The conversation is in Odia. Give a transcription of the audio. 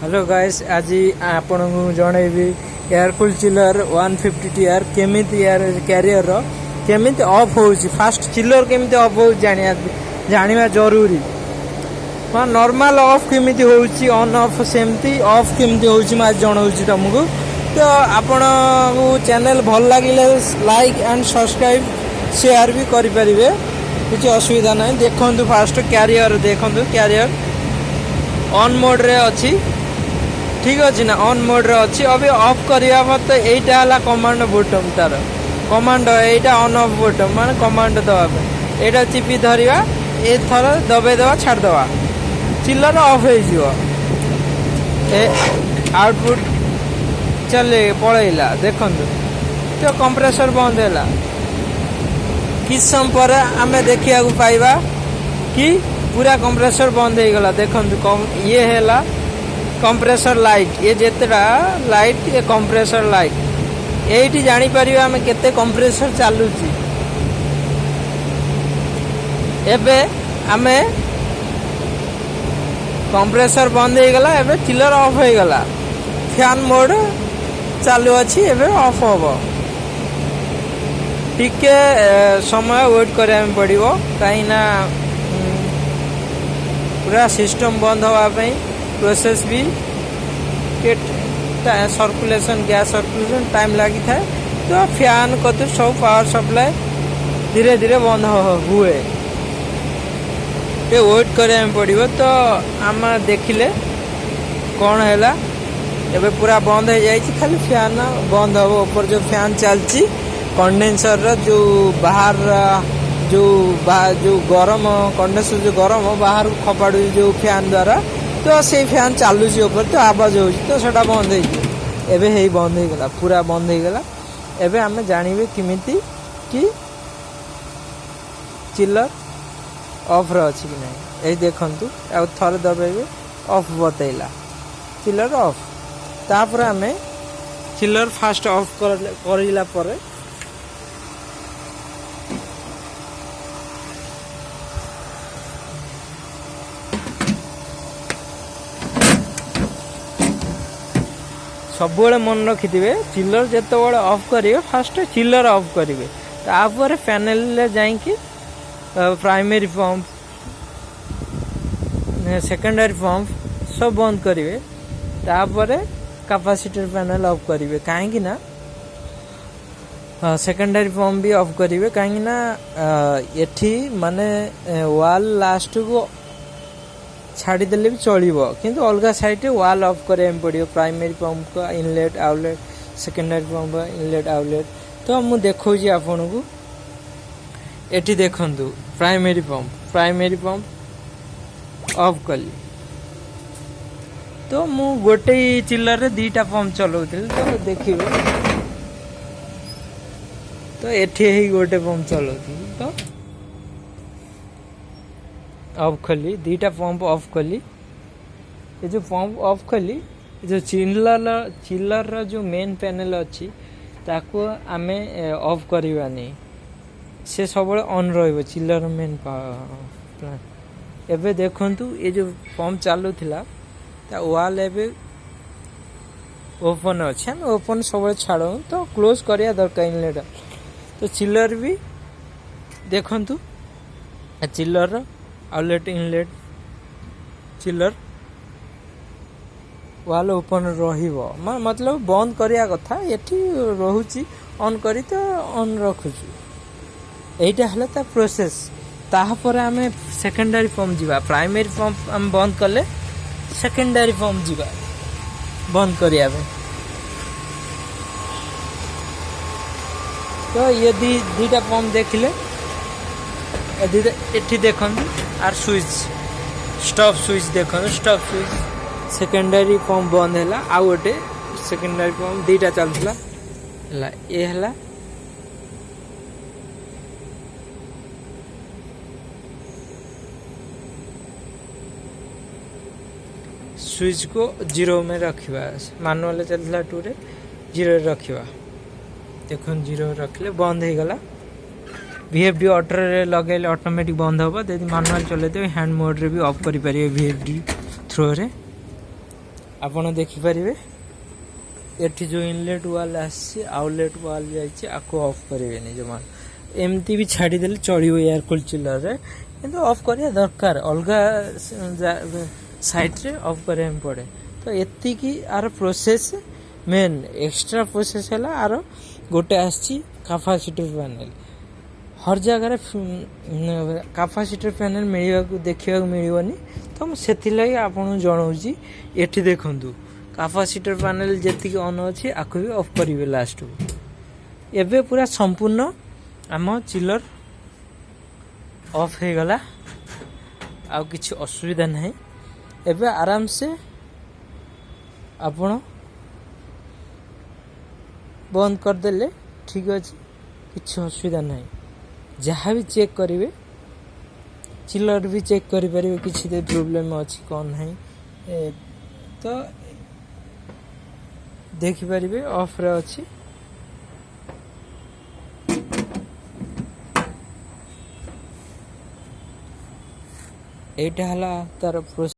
ହ୍ୟାଲୋ ଗାଇସ୍, ଆଜି ଆପଣଙ୍କୁ ଜଣେଇବି ଏୟାରକୁଲ୍ ଚିଲର 150 ଟିଆର୍ କେମିତି ଏୟାର କ୍ୟାରିୟରର କେମିତି ଅଫ୍ ହେଉଛି। ଫାଷ୍ଟ ଚିଲର କେମିତି ଅଫ୍ ହେଉଛି ଜାଣିବା ଜରୁରୀ। ହଁ, ନର୍ମାଲ ଅଫ୍ କେମିତି ହେଉଛି, ଅନ୍ ଅଫ୍ ସେମିତି ଅଫ୍ କେମିତି ହେଉଛି, ମୁଁ ଆଜି ଜଣାଉଛି ତୁମକୁ। ତ ଆପଣଙ୍କୁ ଚ୍ୟାନେଲ୍ ଭଲ ଲାଗିଲେ ଲାଇକ୍ ଆଣ୍ଡ ସବସ୍କ୍ରାଇବ୍, ସେୟାର ବି କରିପାରିବେ, କିଛି ଅସୁବିଧା ନାହିଁ। ଦେଖନ୍ତୁ, ଫାଷ୍ଟ କ୍ୟାରିୟର ଦେଖନ୍ତୁ। କ୍ୟାରିୟର ଅନ୍ ମୋଡ଼୍ରେ ଅଛି, ଠିକ୍ ଅଛି ନା? ଅନ୍ ମୋଡ଼୍ରେ ଅଛି। ଅବି ଅଫ୍ କରିବା ମତେ ଏଇଟା ହେଲା କମାଣ୍ଡ ବଟନ୍। ତାର କମାଣ୍ଡ ଏଇଟା, ଅନ୍ ଅଫ୍ ବଟନ୍ ମାନେ କମାଣ୍ଡ ଦେବା ପାଇଁ। ଏଇଟା ଚିପି ଧରିବା, ଏଥର ଦବେଇ ଦେବା, ଛାଡ଼ିଦେବା, ଚିଲର ଅଫ୍ ହେଇଯିବ। ଏ ଆଉଟପୁଟ୍ ଚାଲେ ପଳେଇଲା, ଦେଖନ୍ତୁ ତ କମ୍ପ୍ରେସର ବନ୍ଦ ହେଲା। କିଛି ସମୟ ପରେ ଆମେ ଦେଖିବାକୁ ପାଇବା କି ପୁରା କମ୍ପ୍ରେସର ବନ୍ଦ ହେଇଗଲା। ଦେଖନ୍ତୁ, ଇଏ ହେଲା କମ୍ପ୍ରେସର ଲାଇଟ୍। ଇଏ ଯେତେଟା ଲାଇଟ୍, ଏ କମ୍ପ୍ରେସର ଲାଇଟ୍। ଏଇଠି ଜାଣିପାରିବା ଆମେ କେତେ କମ୍ପ୍ରେସର ଚାଲୁଛି। ଏବେ ଆମେ କମ୍ପ୍ରେସର ବନ୍ଦ ହେଇଗଲା, ଏବେ ଚିଲର ଅଫ୍ ହେଇଗଲା। ଫ୍ୟାନ୍ ମୋଡ୍ ଚାଲୁ ଅଛି, ଏବେ ଅଫ୍ ହବ। ଟିକେ ସମୟ ୱେଟ୍ କରିବା ପାଇଁ ପଡ଼ିବ, କାହିଁକିନା ପୁରା ସିଷ୍ଟମ୍ ବନ୍ଦ ହେବା ପାଇଁ ପ୍ରୋସେସ୍ ବି ଟିକେ ସର୍କୁଲେସନ୍, ଗ୍ୟାସ୍ ସର୍କୁଲେସନ୍ ଟାଇମ୍ ଲାଗିଥାଏ। ତ ଫ୍ୟାନ୍ କତୁରୁ ସବୁ ପାୱାର ସପ୍ଲାଏ ଧୀରେ ଧୀରେ ବନ୍ଦ ହୁଏ, ଟିକେ ୱେଟ୍ କରିବା ପାଇଁ ପଡ଼ିବ। ତ ଆମେ ଦେଖିଲେ କ'ଣ ହେଲା? ଏବେ ପୁରା ବନ୍ଦ ହେଇଯାଇଛି। ଖାଲି ଫ୍ୟାନ୍ ବନ୍ଦ ହେବ। ଉପରେ ଯେଉଁ ଫ୍ୟାନ୍ ଚାଲିଛି, କଣ୍ଡେନ୍ସରର ଯେଉଁ ବାହାର ଯେଉଁ ଗରମ କଣ୍ଡେନ୍ସର, ଯେଉଁ ଗରମ ବାହାରକୁ ଫୋପାଡ଼ୁଛି ଯେଉଁ ଫ୍ୟାନ୍ ଦ୍ୱାରା, ତ ସେଇ ଫ୍ୟାନ୍ ଚାଲୁଛି ଉପରେ, ତ ଆବାଜ ହେଉଛି, ତ ସେଟା ବନ୍ଦ ହେଇଯିବ। ଏବେ ବନ୍ଦ ହେଇଗଲା, ପୁରା ବନ୍ଦ ହେଇଗଲା। ଏବେ ଆମେ ଜାଣିବେ କେମିତି କି ଚିଲର ଅଫ୍ରେ ଅଛି କି ନାହିଁ? ଏଇ ଦେଖନ୍ତୁ, ଆଉ ଥରେ ଦବେଇବେ, ଅଫ୍ ବତେଇଲା, ଚିଲର ଅଫ୍। ତାପରେ ଆମେ ଚିଲର ଫାଷ୍ଟ ଅଫ୍ କରିଲା ପରେ ସବୁବେଳେ ମନେ ରଖିଥିବେ, ଚିଲର ଯେତେବେଳେ ଅଫ୍ କରିବେ, ଫାଷ୍ଟ ଚିଲର ଅଫ୍ କରିବେ, ତାପରେ ପ୍ୟାନେଲରେ ଯାଇକି ପ୍ରାଇମେରୀ ପମ୍ପ, ସେକେଣ୍ଡାରୀ ପମ୍ପ ସବୁ ବନ୍ଦ କରିବେ। ତାପରେ କାପାସିଟର ପ୍ୟାନେଲ ଅଫ୍ କରିବେ, କାହିଁକି ନା ସେକେଣ୍ଡାରୀ ପମ୍ପ ବି ଅଫ୍ କରିବେ, କାହିଁକି ନା ଏଠି ମାନେ ୱାଲ୍ ଲାଷ୍ଟକୁ ଛାଡ଼ିଦେଲେ ବି ଚଳିବ, କିନ୍ତୁ ଅଲଗା ସାଇଡ଼୍ରେ ୱାଲ୍ ଅଫ୍ କରିବା ପାଇଁ ପଡ଼ିବ। Primary pump inlet outlet, secondary pump inlet outlet. ତ ମୁଁ ଦେଖାଉଛି ଆପଣଙ୍କୁ। ଏଠି ଦେଖନ୍ତୁ, ପ୍ରାଇମେରୀ ପମ୍ପ ଅଫ୍ କଲି। ତ ମୁଁ ଗୋଟେ ଚିଲରରେ ଦୁଇଟା ପମ୍ପ ଚଲାଉଥିଲି, ତ ଦେଖିବେ। ତ ଏଠି ହେଇ ଗୋଟେ ପମ୍ପ ଚଲାଉଥିଲି, ତ ଅଫ୍ କଲି, ଦୁଇଟା ପମ୍ପ ଅଫ୍ କଲି। ଏ ଯେଉଁ ପମ୍ପ ଅଫ୍ କଲି, ଏ ଯେଉଁ ଚିଲରର ଯେଉଁ ମେନ୍ ପ୍ୟାନେଲ୍ ଅଛି, ତାକୁ ଆମେ ଅଫ୍ କରିବାନି। ସେ ସବୁବେଳେ ଅନ୍ ରହିବ, ଚିଲର ମେନ୍। ଏବେ ଦେଖନ୍ତୁ, ଏ ଯେଉଁ ପମ୍ପ ଚାଲୁଥିଲା, ତା ୱାଲ୍ ଏବେ ଓପନ୍ ଅଛି। ଆମେ ଓପନ୍ ସବୁବେଳେ ଛାଡ଼ୁ, ତ କ୍ଲୋଜ୍ କରିବା ଦରକାର ଇନଲେଟ୍। ତ ଚିଲର ବି ଦେଖନ୍ତୁ, ଚିଲରର ଆଉଟଲେଟ୍, ଇନଲେଟ୍, ଚିଲର ୱାଲ୍ ଓପନ୍ ରହିବ। ମାନେ ମତଲବ ବନ୍ଦ କରିବା କଥା, ଏଠି ରହୁଛି ଅନ୍ କରି, ତ ଅନ୍ ରଖୁଛୁ। ଏଇଟା ହେଲା ତା ପ୍ରୋସେସ୍। ତାପରେ ଆମେ ସେକେଣ୍ଡାରୀ ପମ୍ପ ଯିବା। ପ୍ରାଇମେରୀ ପମ୍ପ ଆମେ ବନ୍ଦ କଲେ, ସେକେଣ୍ଡାରୀ ପମ୍ପ ଯିବା ବନ୍ଦ କରିବା ପାଇଁ। ତ ଇଏ ଦୁଇଟା ପମ୍ପ ଦେଖିଲେ, ଏ ଦୁଇଟା। ଏଠି ଦେଖନ୍ତୁ, ଆର୍ ସୁଇଚ୍, ଷ୍ଟପ୍ ସୁଇଚ୍ ଦେଖନ୍ତୁ। ଷ୍ଟପ୍ ସୁଇଚ୍, ସେକେଣ୍ଡାରୀ ପମ୍ପ ବନ୍ଦ ହେଲା। ଆଉ ଗୋଟେ ସେକେଣ୍ଡାରୀ ପମ୍ପ ଦୁଇଟା ଚାଲୁଥିଲା, ହେଲା। ଏ ହେଲା ସୁଇଚକୁ ଜିରୋ में ରଖିବା। ମାନୁଆଲ ଚାଲିଥିଲା ଟୁରେ, ଜିରୋରେ ରଖିବା। ଦେଖନ୍ତୁ, ଜିରୋ ରଖିଲେ ବନ୍ଦ ହେଇଗଲା। ଭିଏଫଡି ଅଟୋରେ ଲଗାଇଲେ ଅଟୋମେଟିକ୍ ବନ୍ଦ ହେବ। ଯଦି ମାନୁଆଲ ଚଲେଇଦେବେ, ହ୍ୟାଣ୍ଡ ମୋଡ଼ରେ ବି ଅଫ୍ କରିପାରିବେ ଭିଏଫଡି ଥ୍ରୋରେ। ଆପଣ ଦେଖିପାରିବେ, ଏଠି ଯେଉଁ ଇନଲେଟ୍ ୱାଲ୍ ଆସିଛି, ଆଉଟଲେଟ୍ ୱାଲ୍ ଯାଇଛି, ଆକୁ ଅଫ୍ କରିବେନି ଜମା। ଏମିତି ବି ଛାଡ଼ିଦେଲେ ଚଳିବ ଏୟାର କୁଲ୍ ଚିଲରରେ, କିନ୍ତୁ ଅଫ୍ କରିବା ଦରକାର। ଅଲଗା ସାଇଡ଼୍ରେ ଅଫ୍ କରିବା ପାଇଁ ପଡ଼େ। ତ ଏତିକି ଆର ପ୍ରୋସେସ୍। ମେନ୍ ଏକ୍ସଟ୍ରା ପ୍ରୋସେସ୍ ହେଲା ଆର ଗୋଟେ ଆସିଛି କାପାସିଟର ପ୍ୟାନେଲ୍। ହର ଜାଗାରେ କାପାସିଟର ପ୍ୟାନେଲ୍ ମିଳିବାକୁ ଦେଖିବାକୁ ମିଳିବନି, ତ ମୁଁ ସେଥିଲାଗି ଆପଣଙ୍କୁ ଜଣାଉଛି। ଏଠି ଦେଖନ୍ତୁ, କାପାସିଟର ପ୍ୟାନେଲ୍ ଯେତିକି ଅନ୍ ଅଛି, ଆକୁ ବି ଅଫ୍ କରିବେ ଲାଷ୍ଟକୁ। ଏବେ ପୁରା ସମ୍ପୂର୍ଣ୍ଣ ଆମ ଚିଲର ଅଫ୍ ହେଇଗଲା, ଆଉ କିଛି ଅସୁବିଧା ନାହିଁ। ଏବେ ଆରାମସେ ଆପଣ ବନ୍ଦ କରିଦେଲେ ଠିକ୍ ଅଛି, କିଛି ଅସୁବିଧା ନାହିଁ। ଯାହା ବି ଚେକ୍ କରିବେ, ଚିଲର ବି ଚେକ୍ କରିପାରିବେ, କିଛି ପ୍ରୋବ୍ଲେମ୍ ଅଛି କ'ଣ ନାହିଁ। ତ ଦେଖିପାରିବେ, ଅଫ୍ରେ ଅଛି। ଏଇଟା ହେଲା ତାର ପ୍ରୋସେସ୍।